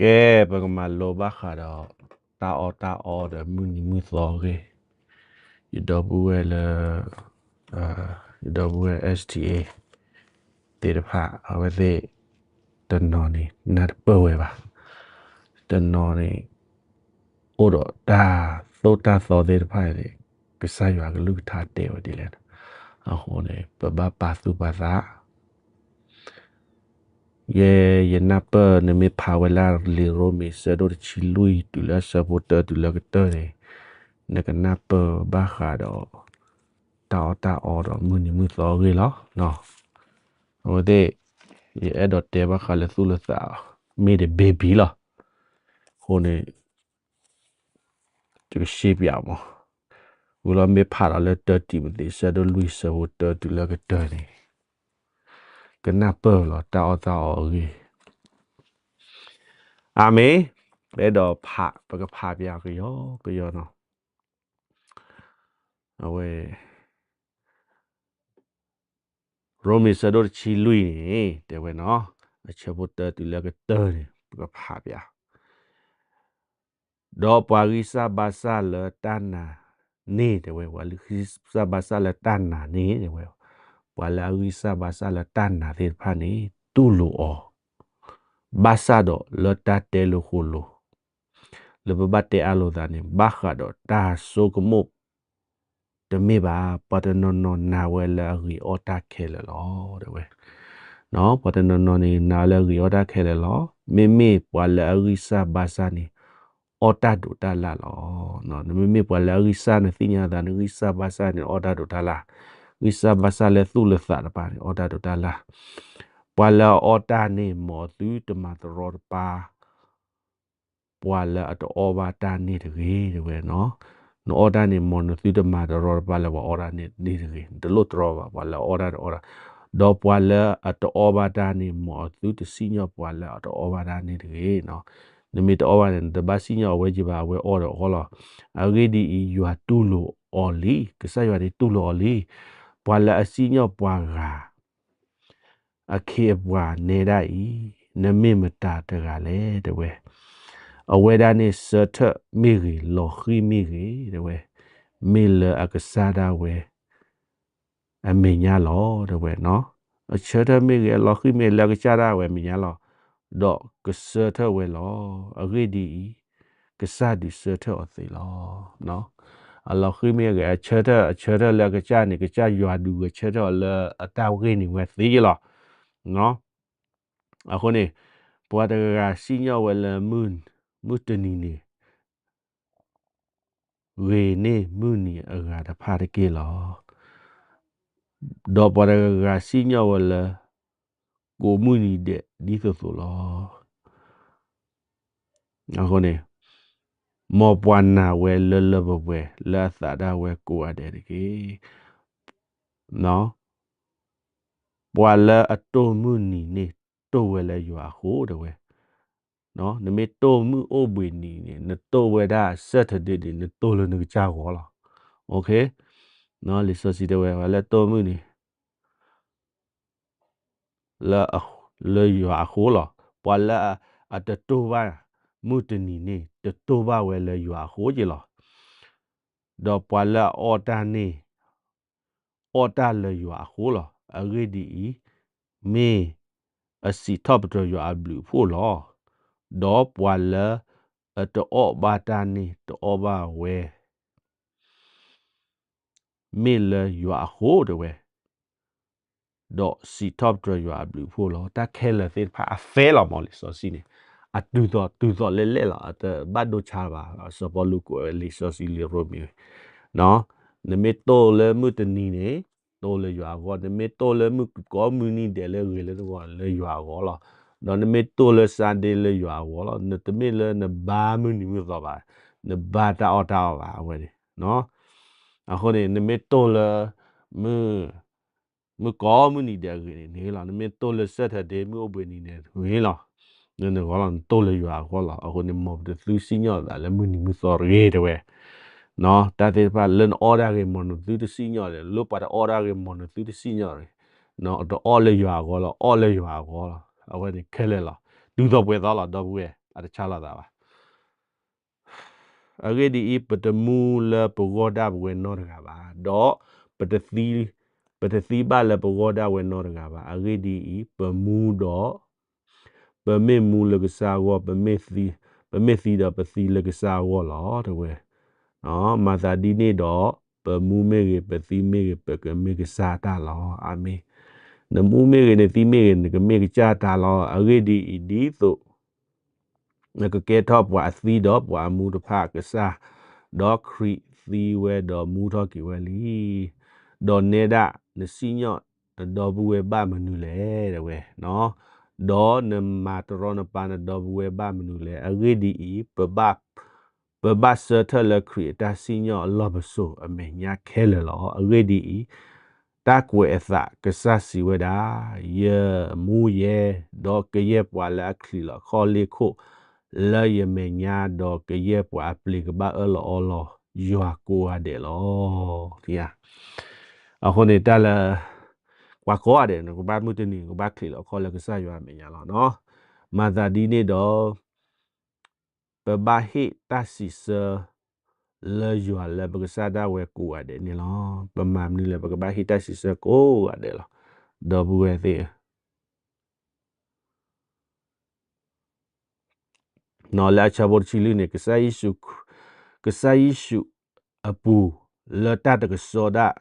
ကဲ, ပကမၤလိဘၣ်ဃးဒီး တၢ်အီၣ်တၢ်အီဒီးမုၢ်နံၤမုၢ်သီအဂ့ၢ်, ယဒီပုၢ်ဝဲၢ်လၢ ယဒီပုၢ်ဝဲၢ် S T A သ့ၣ်တဖၣ် အဝဲသ့ၣ် တနီၤန့ၣ် နၢ်တပၢၢ်ဝဲဘၣ်, တနီၤန့ၣ် အိၣ်ဒီးတၢ်သိၣ်တၢ်သီသ့ၣ်တဖၣ်န့ၣ် ကစၢ်ယွၤကလုၢ်ကထါတဲဝဲဒ်လဲၣ်. အဃိန့ၣ် ပဘၣ်ပာ်သူၣ်ပာ်သး ယဲ ယနၢ်ပၢၢ်နမ့ၢ်ဖးဝဲလၢလံာ်ရိမ့ၤ ဆၢဒိၣ်တဆံလွံၢ် တုၤလၢဆၢဖိတၢ တုၤလၢကတၢၢ်န့ၣ်, နကနၢ်ပၢၢ်ဘၣ်ဃးဒီး တၢ်အီၣ်တၢ်အီဒီးမုၢ်နံၤမုၢ်သီအဂ့ၢ်လီၤ. အဝဲသ့ၣ် ယအဲၣ်ဒိးတဲဘၣ်ဃးလၢသူၣ်လၢသး မ့ၢ်တဘ့ၣ်ဘံလီၤ. အဃိန့ၣ် ယကရှင်းပြမး, ဝံၤလီၤမ့ၢ်ဖးဒီးလၢတၢတံၤမသ့း ဆၢဒိၣ်လွံၢ် ဆၢဖိတၢ တုၤလၢကတၢၢ်န့ၣ်, ကနၢ်ပၢၢ်လီၤ တၢ်အီၣ်တၢ်အီအဂ့ၢ်. အၤမ့ၣ်, အဲၣ်ဒိးဖး ပကဖးပၠးကယီကယီနီၤ. အဝဲ ရိမ့ၤ ဆၢဒိၣ်တဆံလွံၢ်န့ၣ် တဲဝဲနီၤ, အဆၢဖိတၢ တုၤလၢကတၢၢ်န့ၣ် ပကဖးပၠး ဒီးပှၤဂံၢ်စၢ်ဘါစၢ်လၢတၢ်နာ်န့ၣ် တဲဝဲ, ပှၤဂံၢ်စၢ်ဘါစၢ်လၢတၢ်နာ်န့ၣ် တဲဝဲ, ပှၤလၢအဂံၢ်စၢ်ဘါစၢ်လၢတၢ်နာ်သ့ၣ်တဖၣ်န့ၣ် တူၢ်လိာ်အီၤ, ဘၣ်ဆၣ်ဒီးလၢတၢ်တဲလိၤဃိလိၤ, လၢပဘၣ်တဲအါလိာ်သးန့ၣ် ဘၣ်ဃးဒီးတၢ်ဆိကမိၣ် တမ့ၢ်ဘၣ်, ပှၤတနီၤနီၤနာ်ဝဲလၢအဂ့ၤအီၣ်တၢ်ခဲလၢာ်လီၤ တဲဝဲ. ပှၤတနီၤနီၤန့ၣ် နာ်ဝဲလၢအဂ့ၤအီၣ်တၢ်ခဲလၢာ်လီၤ. မ့မ့ၢ်ပှၤလၢအဂံၢ်စၢ်ဘါစၢ်န့ၣ် အီၣ်တၢ်ဒိးတၢ်လၢ်လီၤ. နမ့မ့ၢ်ပှၤလၢအဂံၢ်စၢ် နသ့ၣ်ညါသး နဂံၢ်စၢ်ဘါစၢ်န့ၣ် အီၣ်တၢ်ဒိးတၢ်လၢ်, ဂံၢ်စၢ်ဘါစၢ်လၢသူၣ်လၢသးတပၤန့ၣ် အီၣ်တၢ်ဒိးတၢ်လၢ်. ပှၤလၢအအီၣ်တၢ်န့ၣ် မ်အသုတမၤတရီတပါ ပှၤလၢအတအီၣ်ဘၣ်တၢ်န့ၣ်တဂ့ၤ တဲဝဲနီၤ. နအီၣ်တၢ်န့ၣ် မ်နသုတမၤတရီတပါလၢပှၤအီၣ်တၢ်န့ၣ်တဂ့ၤ, နတလိၣ်တရီဘၣ် ပှၤလၢအအီၣ်တၢ်တအီၣ်တၢ်, ဒီးပှၤလၢအတအီၣ်ဘၣ်တၢ်န့ၣ် မ်အသုတစံၣ်ညီၣ်ပှၤလၢအတအီၣ်ဘၣ်တၢ်န့ၣ်တဂ့ၤ. နမ့ၢ်တအီၣ်ဘၣ်န့ၣ် နတဘၣ်စံၣ်ညီၣ်အဝဲက့ၤဘၣ်, အဝဲအီၣ်ဒီးအီၣ်လီၤ. အဂ့ၢ်ဒ်အံၤ, ယွၤတူၢ်လိာ်အီၤလံ, ကစၢ်ယွၤန့ၣ်တူၢ်လိာ်အီၤလံ, ပှၤလၢအစံၣ်ညီၣ်ပှၤဂၤ အခ့အပှၤနဲဒၣ်အံၤ, နမ့ၢ်မတၤတဂၤလဲၣ် တဲဝဲ. အဝဲဒၣ်န့ၣ် ဆၢထၢၣ်မ့ၢ်ဂ့ၤ, လီၤဃံၢ်မ့ၢ်ဂ့ၤ တဲဝဲ, မ့ၢ်လၢအကစၢ်ဒၣ်ဝဲ အမဲာ်ညါလီၤ တဲဝဲ. အဆၢထၢၣ်မ့ၢ်ဂ့ၤ, အလီၤဃံၢ်မ့ၢ်ဂ့ၤ လၢအကစၢ်ဒၣ်ဝဲအမဲာ်ညါလီၤ. ဒီးကဆၢထၢၣ်ဝဲလီၤ. အဂ့ၢ်ဒ်အံၤ, ကစၢ်ဒုးဆၢထၢၣ်အီၤသ့လီၤ. အလီၤဃံၢ်မ့ၢ်ဂ့ၤ, အဆၢထၢၣ်, အဆၢထၢၣ်လၢအကစၢ်န့ၣ် ကစၢ်ယွၤဒုးဂဲၤဆၢထၢၣ်အီၤလၢအတၢ်ဂ့ၢ်န့ၣ်ဝဲသ့လီၤ. အဃိန့ၣ် ပှၤတဂၤဂၤစံၣ်ညီၣ်ဝဲလၢ မုၢ်တနံၤန့ၣ် ဂ့ၤန့ၢ်မုၢ်နံၤအဂၤတဖၣ်တက့ၢ်လီၤ. ဒီးပှၤတဂၤဂၤစံၣ်ညီၣ်ဝဲလၢ ကိးမုၢ်နံၤဒဲးဒ်သိးသိးလီၤ. အဃိန့ၣ် မ်ပှၤနာ်ဝဲလၢလၢပှဲၤပှဲၤ လၢအသးဒၣ်ဝဲကိးဂၤဒဲးတက့ၢ်. ပှၤလၢအတိၢ်မုၢ်နံၤန့ၣ် တိၢ်ဝဲလၢယွၤအဃိ တဲဝဲ. နမ့ၢ်တိၢ်မုၢ်အိၣ်ဘှံးနံၤန့ၣ် နတိၢ်ဝဲဒၣ် Saturday န့ၣ် နတိၢ်လၢနကစၢ်ဂီၢ်လီၤ. လံာ်စီဆှံတဲဝဲ ပှၤလၢတိၢ်မုၢ်နံၤ လၢ လၢယွၤအဃိလီၤ. ပှၤလၢအတတိၢ်ဘၣ် မုၢ်တနံၤန့ၣ် တတိၢ်ဘၣ်ဝဲလၢယွၤအဃိက့လီၤ. ဒီးပှၤလၢအအီၣ်တၢ်န့ၣ် အီၣ်တၢ်လၢယွၤအဃိလီၤ. အဂ့ၢ်ဒ်အံၤ, မ့ၢ်အစံးထီၣ်ပတြၢၤယွၤအဘျုးအဖှိၣ်လီၤ. ဒီးပှၤလၢအတအီၣ်ဘၣ်တၢ်န့ၣ် တအီၣ်ဘၣ်ဝဲ မ့ၢ်လၢယွၤအဃိ တဲဝဲ, ဒီးစံးထီၣ်ပတြၢၤယွၤအဘျုးအဖှိၣ်လီၤ. တၢ်ခဲလၢာ်သ့ၣ်တဖၣ်အfairလီၤမး လံာ်စီဆှံန့ၣ်, အတုၤသိး တုၤသိးလဲၣ်လဲၣ်လီၤ. အတဘၣ်ဒိဆါဘၣ်. စီၤပီလူးကွဲးဝဲလံာ်စီဆှံလံာ်ရိမ့ၤ နမ့ၢ်တိၢ်လၢမုၢ်တနံၤန့ၣ် တိၢ်လၢယွၤအဂီၢ်, နမ့ၢ်တိၢ်လၢမုၢ်ကီမုၢ်နံၤဒဲးလၢဂ့ၤလၢနဂီၢ် လၢယွၤအဂီၢ်လီၤ. ဒီးနမ့ၢ်တိၢ်လၢ Sunday လၢယွၤအဂီၢ်လီၤ. နတမ့ၢ်လၢနဘါမုၢ်နံၤမုၢ်သီဘၣ်, နဘါတၢ်အီၣ်တၢ်အီဘၣ် အဝဲန့ၣ်. အဃိန့ၣ် နမ့ၢ်တိၢ်လၢ မုၢ် မုၢ်ကီမုၢ်နံၤဒဲးအဂ့ၤန့ၣ် န့ၢ်လီၤ. နမ့ၢ်တိၢ်လၢ Saturday မုၢ်အိၣ်ဘှံးနံၤန့ၣ် န့ၢ်လီၤ. နဂီၢ်လီၤ, နတိၢ်လၢယွၤအဂီၢ်လီၤ. အဃိန့ၣ် မ်ပတသုစံၣ်ညီၣ်သးလၢမုၢ်နံၤမုၢ်သီတဂ့ၤ တဲဝဲ. တၢ်သ့ၣ်တဖၣ်လၢနအီၣ်တၢ်ဂ့ၤ မ်နသုတစံၣ်ညီၣ်တဂ့ၤ, လၢပှၤတအီၣ်တၢ်ဂ့ၤ မ်နသုတစံၣ်ညီၣ်တဂ့ၤ. တအီၣ်လၢယွၤအဂီၢ်လီၤ, အီၣ်လၢယွၤအဂီၢ်လီၤ. အဝဲန့ၣ်ခဲလၢာ်လီၤ. တုၤသိးပှဲၤသီလီၤ ဒီပုၢ်ဝဲၢ် အတဆါလီၤသးဘၣ်. အဂ့ၢ်ဒ်အံၤ, ပတမူလၢပဂီၢ်ဒၣ်ပဝဲနီတဂၤဘၣ်, ဒီးပတသံ, ပတသံဘၣ်လၢပဂီၢ်ဒၣ်ဝဲနီတဂၤဘၣ်. အဂ့ၢ်ဒ်အံၤ, ပမူဒီး, ပမ့ၢ်မူလၢကစၢ်အဂီၢ်, ပမ့ၢ်သံ, ပမ့ၢ်သံဒီးပသံလၢကစၢ်အဂီၢ်လီၤ တဲဝဲ. မၤသးဒ်န့ၣ်ဒီး, ပမူမ့ၢ်ဂ့ၤ, ပသံမ့ၢ်ဂ့ၤ, ပကမ့ၢ်ကစၢ်တၢ်လီၤ. အၤမ့ၣ်. နမူမ့ၢ်ဂ့ၤ, နသံမ့ၢ်ဂ့ၤ, နကမ့ၢ်ကစၢ်တၢ်လီၤ. အဂ့ၢ်ဒ်အံၤ, ဒ်သိး နကကဲထီၣ်ပှၤအသံဒီးပှၤအမူတဖၣ်အကစၢ်, ဒီးခရံာ်သံဝဲဒီးမူထီၣ်က့ၤဝဲလံ. ဒီးနဲဒၣ်, နစံၣ်ညီၣ်နဒီပုၢ်ဝဲၢ်ဘၣ်မနုၤလဲၣ် တဲဝဲ, ဒီးနမၤတရီနပါနဒီပုၢ်ဝဲၢ်ဘၣ်မနုၤလဲၣ်. အဂ့ၢ်ဒ်အံၤ, ပဘၣ်ဆၢထၢၣ်လၢခရံာ်အတၢ်စံၣ်ညီၣ်အလီၢ်ပစိာ်အမဲာ်ညါခဲလၢာ်လီၤ. အဂ့ၢ်ဒ်အံၤ, တၢ်ကွဲးအသးကစၢ်စံးဝဲဒၣ်, ယမူယဲ, ဒီးကယဲၢ်ပှၤလၢအချံးလီၤအခီၣ်လ့ၣ်ခိၣ်လၢယမဲာ်ညါ, ဒီးကယဲၢ်ပှၤအပျ့ၤကဘၣ်အၢၣ်လီၤအီလီၤယွၤကိးဂၤဒဲးလီၤ. အဃိန့ၣ် တၢ်လၢ ပှၤကိးဂၤဒဲး နကဘၣ်မုၢ်တနံၤ ကဘၣ်ချံးလီၤအခီၣ်လၢကစၢ်ယွၤအမဲာ်ညါလီၤ. မၤသးဒ်န့ၣ်ဒီး ပဘၣ်ဟ့ၣ်တၢ်စံးဆၢ လၢယွၤလၢပကစၢ်ဒၣ်ဝဲကိးဂၤဒဲးန့ၣ်လီၤ. ပမၤမနုၤလဲၣ် ပကဘၣ်ဟ့ၣ်တၢ်စံးဆၢကိးဂၤဒဲးလီၤ. ဒီပုၢ်ဝဲၢ်သ့ၣ်ဧၢ, လၢအဆၢဖိတဆံလွံၢ်န့ၣ် ကစၢ်ယ့ၣ်ၡူး, ကစၢ်ယ့ၣ်ၡူးအပူၤ လၢတၢ်တကဆှီဒၣ်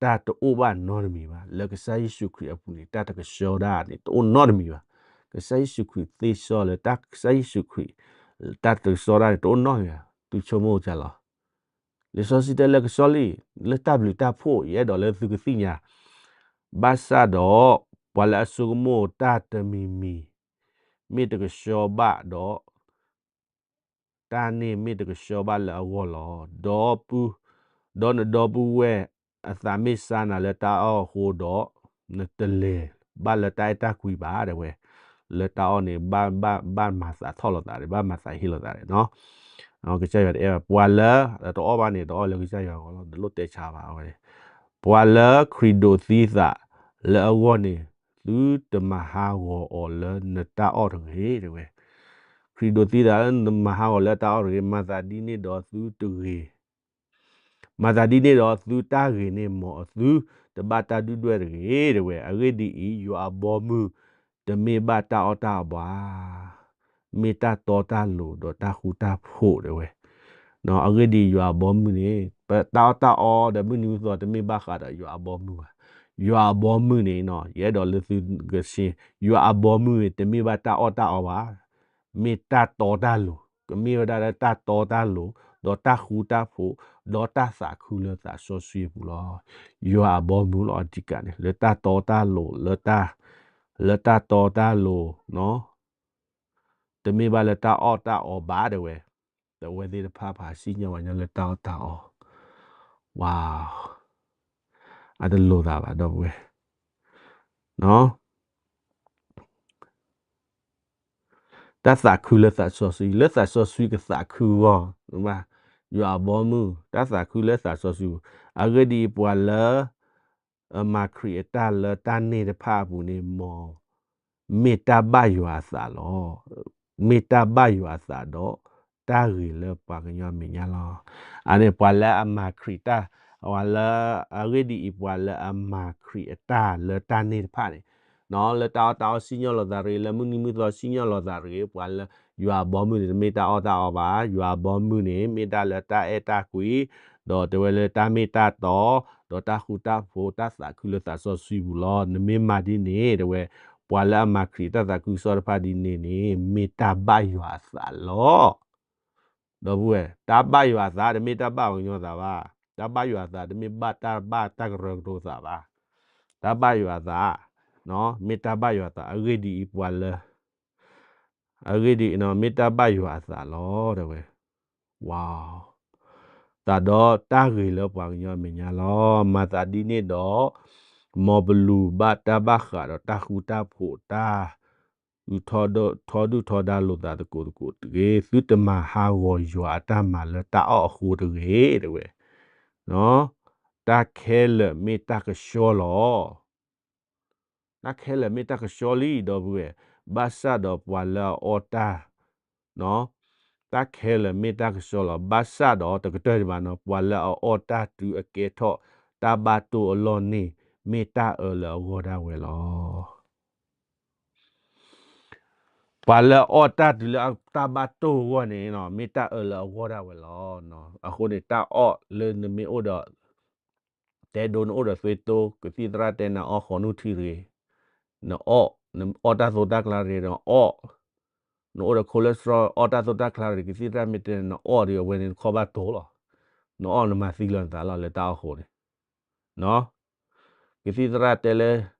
တၢ်တအိၣ်ဘၣ်နီတမံၤဘၣ်. လၢကစၢ်ယ့ၣ်ၡူးခရံာ်အပူၤန့ၣ် တၢ်တကဆှီဒၣ်န့ၣ် တအိၣ်နီတမံၤဘၣ်. ကစၢ်ယ့ၣ်ၡူးခရံာ်သ့စီလၢ ကစၢ်ယ့ၣ်ၡူးခရံာ် တၢ်တကဆှီဒၣ်န့ၣ် တအိၣ်နီတမံၤဘၣ်. သုဆိကမိၣ်ကလီၤ. လံာ်စီဆှံတဲလၢကဆှီလံ, လၢတၢ်ဘျုးတၢ်ဖှိၣ် ယအဲၣ်ဒိးလၢသုကသ့ၣ်ညါ, ဘၣ်ဆၣ်ဒီး ပှၤလၢအဆိကမိၣ်တၢ်တမံၤမံၤ မ့ၢ်တကဆှီဘၣ်ဒီး တၢ်န့ၣ်မ့ၢ်တကဆှီဘၣ်လၢအဂီၢ်လီၤ. ဒီးပုၢ်, ဒီးနဒီပုၢ်ဝဲၢ်အသးမ့ၢ်စၢ်နၤလၢတၢ်အီၣ်အဃိဒီး, နတလဲၤဘၣ်လၢတၢ်အဲၣ်တၢ်ကွံဘၣ် တဲဝဲ. လၢတၢ်အီၣ်န့ၣ် ဘၣ်, ဘၣ်မၤသးထီၣ်လိာ်သး, ဘၣ်မၤသးဟ့လိာ်သးန့ၣ်နီၤ. ကစၢ်ယွၤတအဲၣ်ဘၣ် ပှၤလၢ တအီၣ်ဘၣ်န့ၣ် တအီၣ်လၢကစၢ်ယွၤအဂီၢ်လီၤ, တလိၣ်တဲဆါဘၣ်ဝဲ. ပှၤလၢခရံာ်ဒိးသံသးလၢအဂီၢ်န့ၣ် သုတမၤဟးဂီၤအီၤလၢနတၢ်အီၣ်တဂ့ၤ တဲဝဲ. ခရံာ်ဒိးသံသးလၢနမၤဟးဂီၤလၢတၢ်အီၣ်တဂ့ၤ, မၤသးဒ်န့ၣ်ဒီးသုတဂ့ၤ, မၤသးဒ်န့ၣ်ဒီးသုတၢ်ဂ့ၤန့ၣ် မ်အသုတဘၣ်တၢ်ဒုၣ်ဒွဲၣ်တဂ့ၤ တဲဝဲ. အဂ့ၢ်ဒ်အံၤ, ယွၤအဘီမုၢ်တမ့ၢ်ဘၣ်တၢ်အီၣ်တၢ်အီဘၣ်, မ့ၢ်တၢ်တီတၢ်လိၤဒီးတၢ်ဃူတၢ်ဖိး တဲဝဲ. အဂ့ၢ်ဒ်အံၤ, ယွၤအဘီမုၢ်န့ၣ် ပတၢ်အီၣ်တၢ်အီဒီးမုၢ်နံၤမုၢ်သီတမ့ၢ်ဘၣ်ဃးဒီးယွၤအဘီမုၢ်ဘၣ်. ယွၤအဘီမုၢ်န့ၣ် ယအဲၣ်ဒိးလၢသုကဆ့, ယွၤအဘီမုၢ်န့ၣ် တမ့ၢ်ဘၣ်တၢ်အီၣ်တၢ်အီဘၣ်, မ့ၢ်တၢ်တီတၢ်လိၤ, ကမ့ၢ်ဝဲဒၣ်လၢတၢ်တီတၢ်လိၤ, ဒီးတၢ်ဃူတၢ်ဖိး, ဒီးတၢ်သးခုလၢသးစီဆှံအပူၤလီၤ. ယွၤအဘီမုၢ်လီၤ အဓိကန့ၣ် လၢတၢ်တီတၢ်လိၤ, လၢတၢ်, လၢတၢ်တီတၢ်လိၤ, တမ့ၢ်ဘၣ်လၢတၢ်အီၣ်တၢ်အီဘၣ် တဲဝဲ. ဒီးအဝဲသ့ၣ်တဖၣ်ပှၤစံၣ်ညီၣ်ပှၤညီလၢတၢ်အီၣ်တၢ်အီ, ဝါ, အတလိၤသးဘၣ် ဒီပုၢ်ဝဲၢ်. တၢ်သးခုလၢသးစီဆှံ, လၢသးစီဆှံကသးခုအဂီၢ်, ယွၤအဘီမုၢ်, တၢ်သးခုလၢသးစီဆှံပူၤ. အဂ့ၢ်ဒ်အံၤ, ပှၤလၢအမၤခရံာ်အတၢ်လၢတၢ်န့ၣ်တဖၣ်အပူၤန့ၣ် မ်မ့ၢ်တၢ်ဘၣ်ယွၤအသးလီၤ. မ့ၢ်တၢ်ဘၣ်ယွၤအသးဒီး တၢ်ဂ့ၤလၢပှၤကညီအမဲာ်ညါလီၤ. အန့ၣ် ပှၤလၢအမၤခရံာ်တၢ်, ပှၤလၢ, အဂ့ၢ်ဒ်အံၤ, ပှၤလၢအမၤခရံာ်အတၢ်လၢတၢ်န့ၣ်တဖၣ်န့ၣ်, လၢတၢ်အီၣ်တၢ်အီစံၣ်ညီၣ်လီၤသးတဂ့ၤ, လၢမုၢ်နံၤမုၢ်သီစံၣ်ညီၣ်လီၤသးတဂ့ၤ, ပှၤလၢယွၤအဘီမုၢ်န့ၣ် တမ့ၢ်တၢ်အီၣ်တၢ်အီဘၣ်. ယွၤအဘီမုၢ်န့ၣ် မ့ၢ်ဒၣ်လၢတၢ်အဲၣ်တၢ်ကွံ, ဒီးတဲဝဲလၢတၢ်မ့ၢ်တၢ်တီ, ဒီးတၢ်ဃူတၢ်ဖိး, တၢ်သးခုလၢသးစီဆှံပူၤလီၤ. နမ့ၢ်မၤဒ်န့ၣ် တဲဝဲ, ပှၤလၢအမၤခရံာ်တၢ်သးခုကစီၣ်တဖၣ်ဒ်န့ၣ်န့ၣ် မ့ၢ်တၢ်ဘၣ်ယွၤအသးလီၤ. ဒီပုၢ်ဝဲၢ်, တၢ်ဘၣ်ယွၤအသး တမ့ၢ်တၢ်ဘၣ်ပှၤကညီသးဘၣ်. တၢ်ဘၣ်ယွၤအသး တမ့ၢ်ဘၣ်တၢ်ဘၣ်တၢ်ကရၢကရိသးဘၣ်. တၢ်ဘၣ်ယွၤအသး, မ့ၢ်တၢ်ဘၣ်ယွၤအသး. အဂ့ၢ်ဒ်အံၤ, ပှၤလၢ, အဂ့ၢ်ဒ်အံၤ, မ့ၢ်တၢ်ဘၣ်ယွၤအသးလီၤ တဲဝဲ. ဝါ, သးဒီးတၢ်ဂ့ၤလၢပှၤကညီအမဲာ်ညါလီၤ. မၤသးဒ်န့ၣ်ဒီး, မ်ပလူၤဘၣ်တၢ်ဘၣ်ဃးဒီးတၢ်ဃူတၢ်ဖိး, တၢ်, ထီဒုၣ်ထီဒါလိာ်သးသကိးသကိးတဂ့ၤ. သုတမၤဟးဂီၤယွၤအတၢ်မၤလၢတၢ်အီၣ်အဃိတဂ့ၤ တဲဝဲ. တၢ်ခဲလၢာ်မ့ၢ်တၢ်ကဆှီလီၤ. တၢ်ခဲလၢာ်မ့ၢ်တၢ်ကဆှီလံ ဒီပုၢ်ဝဲၢ်, ဘၣ်ဆၣ်ဒီးပှၤလၢအအီၣ်တၢ် တၢ်ခဲလၢာ်မ့ၢ်တၢ်ကစီလီၤ. ဘၣ်ဆၣ်ဒီးတကတၢၢ်ဒံးဘၣ်နီၤ, ပှၤလၢအအီၣ်တၢ်တုၤအကဲထီၣ်တၢ်ဘၣ်တိၢ်အလီၢ်န့ၣ် မ့ၢ်တၢ်အၢလၢအဂီၢ်ဒၣ်ဝဲလီၤ. ပှၤလၢအအီၣ်တၢ်တုၤလၢတၢ်ဘၣ်တိၢ်အဂီၢ်န့ၣ် မ့ၢ်တၢ်အၢလၢအဂီၢ်ဒၣ်ဝဲလီၤ. အဃိန့ၣ် တၢ်အီၣ်လၢနမ့ၢ်အိၣ်ဒီး တဲဒိ နအိၣ်ဒီးသွ့တိ ကသံၣ်သရၣ်တဲနၤအီၣ်ဃီနူၢ်ထံတဂ့ၤ, နအီၣ်, နအီၣ်တၢ်သိတၢ်ကျါတဂ့ၤ, နအီၣ်, နအိၣ်ဒီး cholesterol အီၣ်တၢ်သိတၢ်ကျါတဂ့ၤ, ကသံၣ်သရၣ်မ့ၢ်တဲနၤအီၣ်ဒီးအဝဲန့ၣ် နခီၣ်ဘၣ်တိၢ်လီၤ. နအီၣ်နမၤသံလီၤနသးလီၤလၢတၢ်အီၣ်ဃိန့ၣ် ကသံၣ်သရၣ်တဲလၢ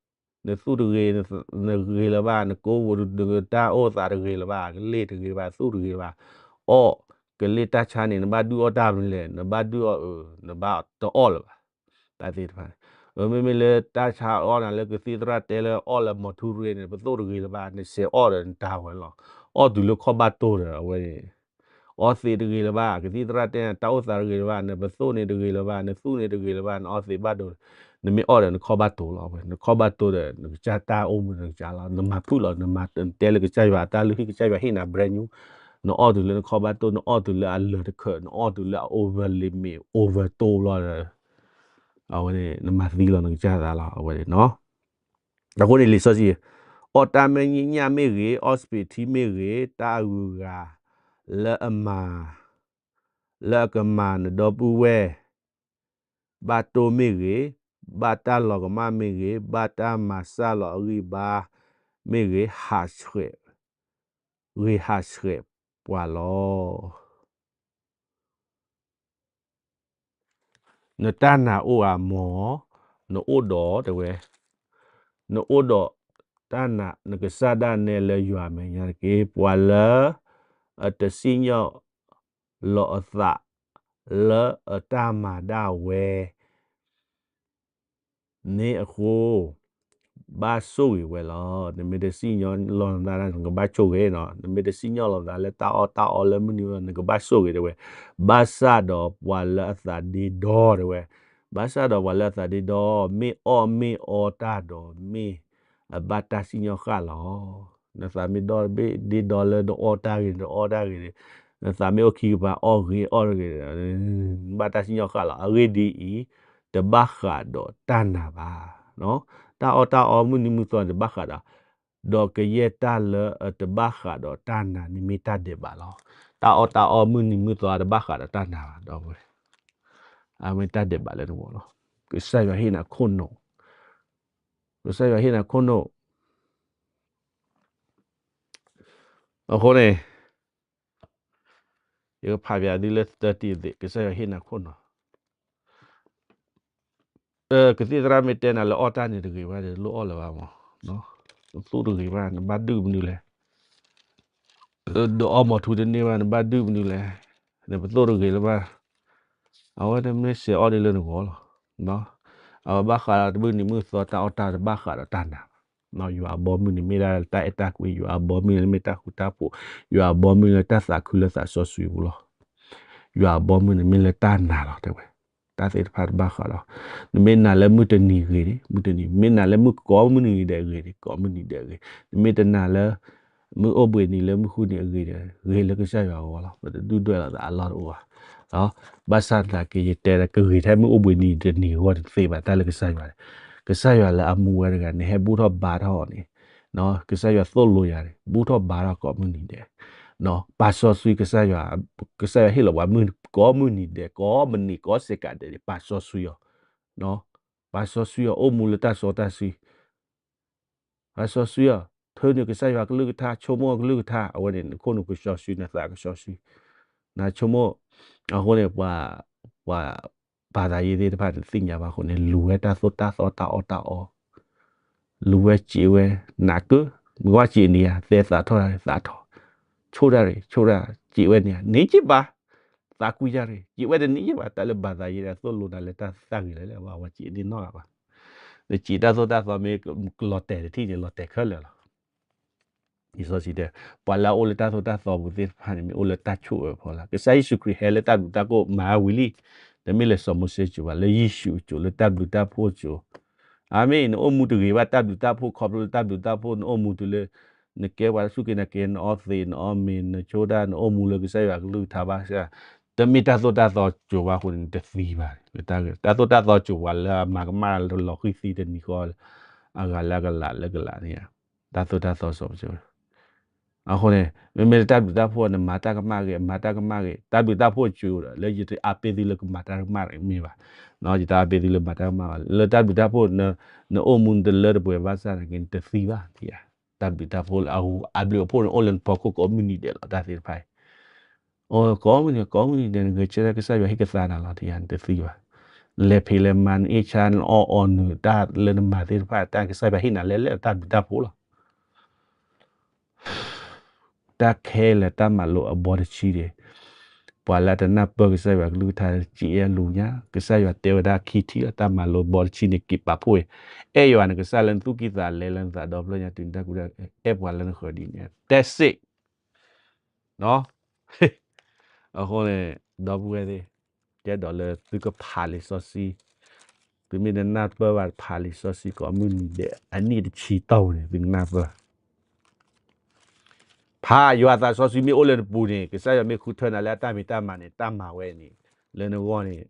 နသူၣ်တဂ့ၤ, နဂ့ၤလၢၤဘၣ်, နကိးဝူၤတၢ်အိၣ်သးတဂ့ၤလၢၤဘၣ်, ကလ့ၢ်တဂ့ၤဘၣ်, သူၣ်တဂ့ၤလၢၤဘၣ်, အီၣ်ကလ့ၢ်တၢ်ဆါန့ၣ် နဘၣ်ဒုးအီၣ်တၢ်မနုၤလဲၣ်, နဘၣ်ဒုးအီၣ်အၢ, နဘၣ်တအီၣ်လၢၤဘၣ်, တၢ်သ့ၣ်တဖၣ်န့ၣ်. အမ့မ့ၢ်လၢတၢ်ဆါအီၣ်နၤလၢကသံၣ်သရၣ်တဲလၢအီၣ်လၢမီၤထူရ့န့ၣ် ပသိၣ်တဂ့ၤလၢၤဘၣ်, နစဲးအီၣ်ဒီးနတၢ်ဝဲလီၤ. အီၣ်တုၤလၢခီၣ်ဘၣ်တိၢ်ဒီး အဝဲန့ၣ် အီသံးတဂ့ၤလၢၤဘၣ်, ကသံၣ်သရၣ်တဲနၤတၢ်အိၣ်သးတဂ့ၤလၢၤဘၣ်, နပသိၣ်န့ၣ်တဂ့ၤလၢၤဘၣ်, နသူၣ်န့ၣ်တဂ့ၤလၢၤဘၣ်, နအီသံးဘၣ်ဒိ, နမ့ၢ်အီၣ်ဒီးနခီၣ်ဘၣ်တိၢ်လီၤ. အဝဲ နခီၣ်ဘၣ်တိၢ်ဒီး နကစၢ်တၢ်အိၣ်မူဒီးနကစၢ်လီၤ. နမၤဖုၣ်လီၤ, နမၤတဲလၢကစၢ်ယွၤအတၢ်လုၢ်ဟံၣ် ကစၢ်ယွၤဟ့ၣ်နၤ brand new, နအီၣ်တုၤလၢနခီၣ်ဘၣ်တိၢ်, နအီၣ်တုၤလၢအလၢာ်တခၢး, နအီၣ်တုၤလၢအ over limit, over တိၢ်လီၤဒီး အဝဲန့ၣ် နမၤသံလီၤနကစၢ်သးလီၤ. အဝဲန့ၣ်နီၤ အဃိန့ၣ်လံာ်စီဆှံ, အီၣ်တၢ်မဲာ်ညါမ့ၢ်ဂ့ၤ, အီၣ်စပံးထံမ့ၢ်ဂ့ၤ, တၢ်အဂုၤအဂၤ လၢအမၤ, လၢအကမၤနဒီပုၢ်ဝဲၢ် ဘၣ်တိၢ်မ့ၢ်ဂ့ၤ, ဘၣ်တၢ်လီၤကမၣ်မ့ၢ်ဂ့ၤ, ဘၣ်တၢ်မၤစၢ်လီၤအဂံၢ်အဘါမ့ၢ်ဂ့ၤ, ဟးဆှဲး, ဂ့ၤဟးဆှဲးပှၤလီၤ. နတၢ်နာ်အိၣ်ဧါမီၤ, နအိၣ်ဒီးတဲဝဲ, နအိၣ်ဒီးတၢ်နာ် နကစၢ်ဒၣ်နဲလၢယွၤအမဲာ်ညါတက့ၢ်. ပှၤလၢအတစံၣ်ညီၣ်လီၤအသးလၢအတၢ်မၤဒၣ်ဝဲ န့ၣ်အဃိ ဘၣ်ဆိၣ်ဂ့ၤဝဲလီၤ. နမ့ၢ်တစံၣ်ညီၣ်လီၤနသး နကဘၣ်ဆိၣ်ဂ့ၤနီၤ. နမ့ၢ်တစံၣ်ညီၣ်လီၤသးလၢတၢ်အီၣ်တၢ်အီလၢမုၢ်နံၤ နကဘၣ်ဆိၣ်ဂ့ၤတဲဝဲ. ဘၣ်ဆၣ်ဒီးပှၤလၢအသးဒ့ဒီတဲဝဲ, ဘၣ်ဆၣ်ဒီးပှၤလၢအသးဒ့ဒီ မ့ၢ်အီၣ်မ့ၢ်အီတၢ်ဒီး မ့ၢ်အဘၣ်တၢ်စံၣ်ညီၣ်ဃၣ်လီၤ. နသးမ့ၢ်ဒ့ဒီလၢနအီၣ်တၢ်ဂ့ၤ နအီတၢ်ဂ့ၤ, နသးမ့ၢ်အိၣ်ခံကပၤ အီၣ်ဂ့ၤအီၣ်ဂ့ၤ, ဘၣ်တၢ်စံၣ်ညီၣ်ဃၣ်လီၤ. အဂ့ၢ်ဒ်အံၤ, တဘၣ်ဃးဒီးတၢ်နာ်ဘၣ်. တၢ်အီၣ်တၢ်အီမုၢ်နံၤမုၢ်သီန့ၣ် တဘၣ်ဃးဒီး, ဒီးကယဲၢ်တၢ်လၢအတဘၣ်ဃးဒီးတၢ်နာ်န့ၣ်မ့ၢ်တၢ်ဒဲးဘးလီၤ. တၢ်အီၣ်တၢ်အီမုၢ်နံၤမုၢ်သီတဘၣ်ဃးဒီးတၢ်နာ်ဘၣ် ဒီပုၢ်ဝဲၢ်, အမ့ၢ်တၢ်ဒဲးဘးလၢနဂီၢ်လီၤ. ကစၢ်ယွၤဟ့ၣ်နၤခိၣ်နူာ်, ကစၢ်ယွၤဟ့ၣ်နၤခိၣ်နူာ် အဃိန့ၣ် ယကဖးပၠးဒ်လၢ သၢတံၤသ့ၣ် ကစၢ်ယွၤဟ့ၣ်နၤခိၣ်နူာ်, ကသံၣ်သရၣ်မ့ၢ်တဲနၤလၢအီၣ်တၢ်န့ၣ်တဂ့ၤဘၣ်ဒီး တလိၣ်အီၣ်လၢၤဘၣ်မး, သူၣ်တဂ့ၤဘၣ် နဘၣ်ဒုးမနုၤလဲၣ်, ဒီးအီၣ်မီၤထူတန့ၢ်ဘၣ် နဘၣ်ဒုးမနုၤလဲၣ်, နပသိၣ်တဂ့ၤလၢၤဘၣ်, အဝဲန့ၣ်မ့ၢ်စဲးအီၣ်ဒ်လၢနဂီၢ်လီၤ. အဝဲဘၣ်ဃးဒီးတမုၢ်နံၤမုၢ်သီတၢ်အီၣ်တၢ်တဘၣ်ဃးဒီးတၢ်နာ်ဘၣ်. ယွၤအဘီမုၢ်န့ၣ်မ့ၢ်ဒၣ်တၢ်အဲၣ်တၢ်ကွံ, ယွၤအဘီမုၢ်န့ၣ်မ့ၢ်တၢ်ဃူတၢ်ဖိး, ယွၤအဘီမုၢ်လၢတၢ်သးခုလၢသးစီဆှံပူၤလီၤ. ယွၤအဘီမုၢ်န့ၣ်မ့ၢ်လၢတၢ်နာ်လီၤ တဲဝဲ. တၢ်သ့ၣ်တဖၣ်တဘၣ်ဃးဒီး, နမ့ၢ်နာ်လၢမုၢ်တနံၤဂ့ၤန့ၣ် မုၢ်တနံၤ, မ့ၢ်နာ်လၢမုၢ်ကိးမုၢ်နံၤဒဲးဂ့ၤန့ၣ် ကိးမုၢ်နံၤဒဲးဂ့ၤ, နမ့ၢ်တနာ်လၢ မုၢ်အိၣ်ဘှံးနံၤလၢမုၢ်ဃုနံၤအဂ့ၤန့ၣ် ဂ့ၤလၢကစၢ်ယွၤအဂီၢ်လီၤ. ပတဒုၣ်ဒွဲၣ်လိာ်သးအလီၢ်တအိၣ်ဘၣ်. ဘၣ်ဆၣ်သနာ်က့ယတဲလၢကဂ့ၤထဲမုၢ်အိၣ်ဘှံးနံၤတနံၤအဂီၢ်န့ၣ် တသ့ဘၣ် တၢ်လၢကစၢ်ယွၤန့ၣ်, ကစၢ်ယွၤလၢအမူဝဲတဂၤန့ၣ် ဟဲဘူၣ်ထီၣ်ဘါထီၣ်အီၤန့ၣ်, ကစၢ်ယွၤသိၣ်လိယၤန့ၣ် ဘူၣ်ထီၣ်ဘါထီၣ်ကိးမုၢ်နံၤဒဲး, ပာ်စီဆှံကစၢ်ယွၤ, ကစၢ်ယွၤဟ့ၣ်လီၤပှၤမုၢ်ကိးမုၢ်နံၤဒဲး ကိးမုၢ်နံၤကိးစ့ၢ်ကီးဒဲးန့ၣ် ပာ်စီဆှံအီၤ, ပာ်စီဆှံအီၤ အိၣ်မူလၢတၢ်စီတၢ်ဆှံ ပာ်စီဆှံအီၤ, ထုးန့ၢ်ကစၢ်ယွၤကလုၢ်ကထါ, ဆိကမိၣ်အကလုၢ်ကထါ, အဝဲန့ၣ် နခိၣ်နူာ်ကစီဆှံ, နသးကစီဆှံ, နဆိကမိၣ်, အဃိန့ၣ် ပှၤ, ပှၤဘၣ်သးယ့သ့ၣ်တဖၣ်န့ၣ် သ့ၣ်ညါဘၣ်အဃိန့ၣ် လူၤဝဲတၢ်သိၣ်တၢ်သီတၢ်အီၣ်တၢ်အီ, လူၤဝဲစံးဝဲ, နးကၢ, မုၢ်ဝါစံးန့ၣ်ယၤ သဲသးထီၣ်တၢ်သးထီၣ်, ဆိၣ်တၢ်ရ့ၣ်, ဆိၣ်တၢ်, စံးဝဲန့ၣ်ယၤ န့ၢ်က့ဘၣ်, သးကွံယၤရ့ၣ်, စံးဝဲတန့ၢ်က့ဘၣ်, တၢ်လၢဘၣ်သးယ့န့ၣ် အသိၣ်လိနၤလၢတၢ်သၣ်ဂ့ၤလၢလဲၣ်, အဝဲစံးန့ၢ်နီၢ်ဂၤဘၣ် နစံးတၢ်သိၣ်တၢ်သီမ့ၢ် လီၤတဲာ်တထံၣ်န့ၣ် လီၤတဲာ်ခဲလၢာ်လီၤ. လံာ်စီဆှံတဲ, ပှၤလၢအအိၣ်လၢတၢ်သိၣ်တၢ်သီပူၤသ့ၣ်တဖၣ်န့ၣ် မ့ၢ်အိၣ်လၢတၢ်ဆိၣ်အၢအဖီလာ်, ကစၢ်ယ့ၣ်ၡူးခရံာ်ဟဲလၢတၢ်ဘျုးတၢ်ဖှိၣ်မၤဝံၤလံ, တမ့ၢ်လၢစီၤမိၤၡ့အစိၤဘၣ်, လၢယ့ၣ်ၡူးအစိၤ, လၢတၢ်ဘျုးတၢ်ဖှိၣ်အစိၤ, အမ့ၢ်နအိၣ်မူတဂ့ၤဘၣ် တၢ်ဘျုးတၢ်ဖှိၣ် ခီဖျိလၢတၢ်ဘျုးတၢ်ဖှိၣ် နအိၣ်မူတုၤလၢ နကဲပှၤစူၢ်က့ၤနာ်က့ၤ နအီသံး နအီမ့ၤ နဆိတၢ် နအိၣ်မူလၢကစၢ်ယွၤကလုၢ်ကထါဘၣ်ဆၣ်, တမ့ၢ်တၢ်သိၣ်တၢ်သီစိၤဘၣ်အဃိန့ၣ် နတသံဘၣ်. တၢ်သိၣ်တၢ်သီစိၤပှၤလၢအမၤကမၣ်လၢလီၤဃံၤသံတနံၤဃီ အဂၤလၢအကလးလၢကလးန့ၣ်ဧါ, တၢ်သိၣ်တၢ်သီစိၤပစိၤ အဃိန့ၣ် မ့မ့ၢ်လၢတၢ်ဘျုးတၢ်ဖှိၣ် နမၤတၢ်ကမၣ်ဂ့ၤ မၤတၢ်ကမၣ်ဂ့ၤ တၢ်ဘျုးတၢ်ဖှိၣ်စိၤဒီး လၢယတအါပ့ၤသုလၢကမၤတၢ်ကမၣ်မ့ၢ်ဘၣ်, ယတအါပ့ၤသုလၢမၤတၢ်ကမၣ်ဘၣ် လၢတၢ်ဘျုးတၢ်ဖှိၣ် နအိၣ်မူနတလၢတပှဲၤဘၣ်ဆၣ်န့ၣ်က့ၤ နတသံဘၣ်, တၢ်ဘျုးတၢ်ဖှိၣ်လၢအဘျုးအဖှိၣ်န့ၣ် အိၣ်လၢနဖီခိၣ်ကိးမုၢ်နံၤဒဲးလီၤ တၢ်သ့ၣ်တဖၣ်အံၤ ကိးမုၢ်နံၤ ကိးမုၢ်နံၤဒဲး နဂဲၤဆၢထၢၣ်ကစၢ်ယွၤဟ့ၣ်ကသါနၤလီၤ နတသံဘၣ်. နလဲၤဖံးလဲၤမၤ နအ့ၣ်ဆါ နအီၣ်အီနုၤ တၢ်လၢနမၤသ့ၣ်တဖၣ် တၢ်ကစၢ်ယွၤဟ့ၣ်နၤလဲၣ်လဲၣ် တၢ်ဘျုးတၢ်ဖှိၣ်လီၤ. တၢ်ခဲလၢာ်တၢ်မၤလိာ်အဘီတဆံန့ၣ် ပှၤလၢအတနၢ်ပၢၢ်ကစၢ်ယွၤကလုၢ်ကထါ က့အဲၣ်လူညါ ကစၢ်ယွၤတဲဝဲဒၣ်ခံထံၣ်လီၤ တၢ်မၤလိာ်ဘီတဆံန့ၣ် က့ၤပာ်ဖှိၣ်အံၤ, အဲၣ်ယွၤနကစၢ်လၢနသူၣ်ကံၢ်သးလဲ လၢနသးဒီဖျၢၣ်ညါ တုၤနတၢ်ကူၣ်တၢ် အဲၣ်ပှၤလၢနဃၢၤဒ်န့ၣ် that's it. အဃိန့ၣ် ဒီပုၢ်ဝဲၢ်သ့ၣ်, ကဲဒီးလၢသုကဖးလံာ်စီဆှံ, သုမ့ၢ်တနၢ်ပၢၢ်ဘၣ်ဖးလံာ်စီဆှံကိးမုၢ်နံၤဒဲး အနံၣ်တဆံတီၢ်ပူၤန့ၣ် သုကနၢ်ပၢၢ် ဖး ယွၤသးစီဆှံမ့ၢ်အိၣ်လၢနပူၤန့ၣ် ကစၢ်ယွၤမ့ၢ်ဃုထၢနၤလၢအတၢ်မံၤတၢ်မၤန့ၣ် တၢ်မၤဝဲန့ၣ် လၢနဂီၢ်န့ၣ်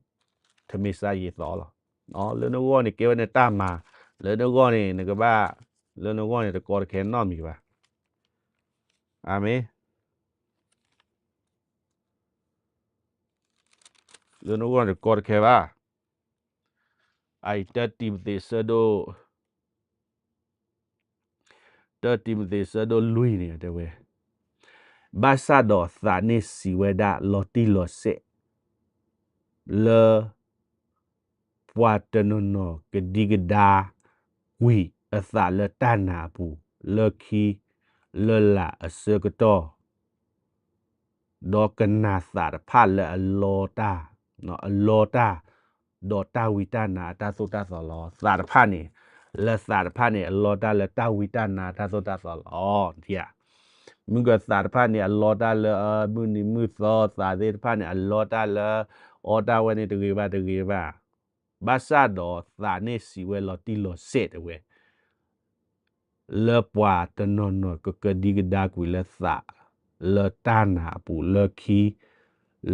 ထမ့ၢ်စါယံာ်သီလီၤ. လၢနဂီၢ်န့ၣ် ကဲဝဲနတၢ်မၤ, လၢနဂီၢ်န့ၣ် နကဘၣ်, လၢနဂီၢ်န့ၣ် တကီတခဲနီတမံၤဘၣ်. အၤမ့ၣ်. လၢနဂီၢ်န့ၣ် တကီတခဲဘၣ်. အအံၤ တၢတံၤမသ့းဆၢဒိၣ် တၢတံၤမသ့းဆၢဒိၣ်လွံၢ်န့ၣ်တဲဝဲ, ဘၣ်ဆၣ်ဒီးသးန့ၣ်စံးဝဲဒၣ်လီၤတံၢ်လီၤဆဲး လၢ ပှၤတနီၤနီၤကဒံကဒါ ကွံာ်အသးလၢတၢ်နာ်အပူၤ လၢခံ လၢလာ်အဆၢကတီၢ် ဒီးကနၣ်သးတဖၣ်လၢအလီတၢ်, အလီတၢ်, ဒီးတၢ်ဝံတၢ်နါအတၢ်သိၣ်တၢ်သီလီၤ. သးတဖၣ်န့ၣ်, လၢသးတဖၣ်န့ၣ် အလီတၢ်လၢတၢ်ဝံတၢ်နါအတၢ်သိၣ်တၢ်သီလီၤ. မုၢ်ကသးတဖၣ်န့ၣ် အလီတၢ်လၢမုၢ်နံၤမုၢ်သီ သးသ့ၣ်တဖၣ်န့ၣ် အလီတၢ်လၢ အီတၢ်ဝဲန့ၣ်တဂ့ၤဘၣ်တဂ့ၤဘၣ်. ဘၣ်ဆၣ်ဒီးသးန့ၣ်စံးဝဲလီၤတံၢ်လီၤဆဲးတဲဝဲ လၢပှၤတနီၤနီၤကကဒံကဒါကွံာ်လၢသး လၢတၢ်နာ်အပူၤလၢခံ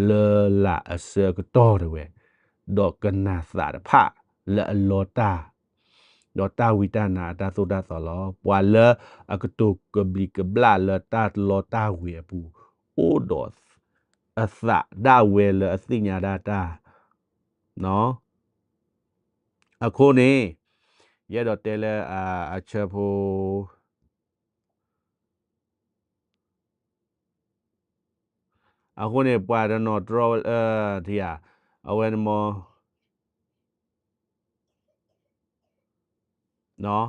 လၢလာ်အဆၢကတီၢ်တဲဝဲ, ဒီးကနၣ်သးတဖၣ်လၢအလီတၢ်, ဒီးတၢ်ဝံတၢ်နါအတၢ်သိၣ်တၢ်သီလီၤ. ပှၤလၢအကတိၤကဘျံးကဘျၣ်လၢတၢ်လီတၢ်ဝ့ၤအပူၤ အိၣ်ဒီးအသးဒၣ်ဝဲလၢအသ့ၣ်ညါဒၣ်တၢ် အဃိန့ၣ် ယအဲၣ်ဒိးတဲလၢအဆၢဖိ အဃိန့ၣ် ပှၤတနီၤတြီဝဲ ထံဧါ, အဝဲန့ၣ်မ့ၢ်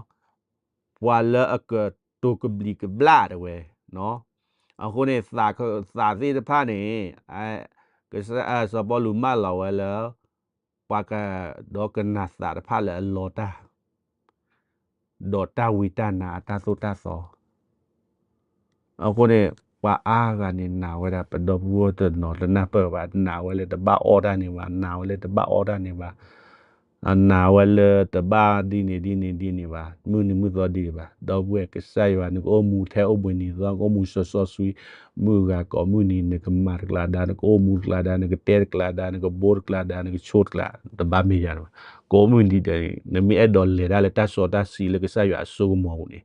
ပှၤလၢအကတိၤကဘျံးကဘျၣ်တဲဝဲ, အဃိန့ၣ် သးသ့ၣ်တဖၣ်န့ၣ် စီၤပီလူးမၢလီၤဝဲလၢ ပှၤကဒီးကနၣ်သးတဖၣ်လၢအလီတၢ် ဒီးတၢ်ဝံတၢ်နါအတၢ်သိၣ်တၢ်သီ အဃိန့ၣ် ပှၤအါဂၤန့ၣ်နာ်ဝဲဒၣ် ပဒီပုၢ်ဝဲၢ်တနီၤတနၢ်ပၢၢ်ဘၣ် နာ်ဝဲလၢတဘၣ်အီၣ်တၢ်န့ၣ်ဘၣ် နာ်ဝဲလၢတဘၣ်အီၣ်တၢ်န့ၣ်ဘၣ် နာ်ဝဲလၢတဘၣ်ဒ်န့ၣ်ဒ်န့ၣ်ဒ်န့ၣ်ဘၣ် မုၢ်နံၤမုၢ်သီဒ်န့ၣ်ဘၣ် ဒီပုၢ်ဝဲၢ်ကစၢ်ယွၤ နကအိၣ်မူထဲအိၣ်ဘှံးနံၤသီ နကအိၣ်မူစီစီဆှံ မုၢ်ဂၤကိးမုၢ်နံၤ နကမၤတကျါဒါ နကအိၣ်မူတကျါဒါ နကတဲတကျါဒါ နကဘိတကျါဒါ နကဆိတကျါ တဘၣ်မ့ၢ်ယၤန့ၣ်ဘၣ် ကိးမုၢ်နံၤဒဲးန့ၣ် နမ့ၢ်အဲၣ်ဒိးလဲၤတၢ်လၢတၢ်စီတၢ်ဆှံလၢကစၢ်ယွၤအစိကမီၤပူၤန့ၣ်